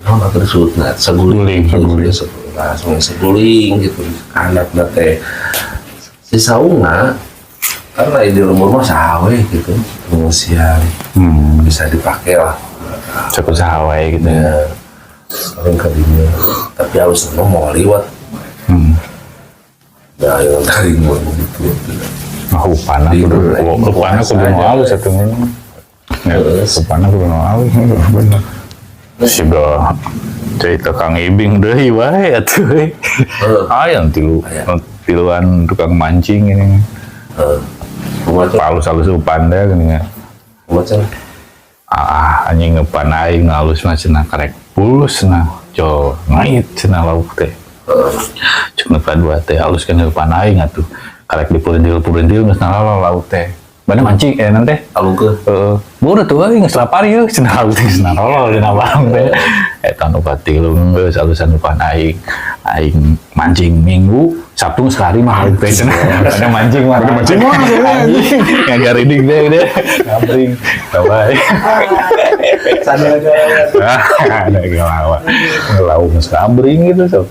Naon atuh disebutna Seguling. Seguling. Seguling. Nah, Sungai Seguling gitu handapna teh si saungna, karena di lembur mah saha we gitu pengungsian bisa dipakai lah. Cukup saha wae gitu. Ya, paling ka dinya, tapi harus mah mau liwat. Nah, yang tadi mau begitu. Nah, upana Di kudu lagi upana kudu nu puasa alus aja. atuh mah. Ya, Terus. Upana kudu nu alus. Bener. Siga cerita Kang Ibing deui wae atuh euy. Heeh. Aya tilu Aya. Tiluan tukang mancing ini. Heeh. Kumaha? Alus-alus upan teh gini ya. Kumaha cenah? Ah, anjing, ngepan aing nu alus mah cenah karek bulus cenah. Jo ngait cenah lauk teh. Cuk nu kadua teh, alus kan eupan aing atuh. Karek dipurintil-purintil geus nalala lauk teh. Mana mancing eh nanti? Alungkeun. Heeh. Buru tuh euy, geus lapar ieu cenah, lauk teh geus nalala dina balong teh. Eta nu katilu geus alusan eupan aing. Aing mancing Minggu, Sabtu geus lari mah lauk teh cenah. Ada mancing mah. Ada mancing mah, anjing. Ngagariding teh deh. Ngabring. Bye. Sadar. Ah, ada gelawa. Lauk geus ngabring gitu sok.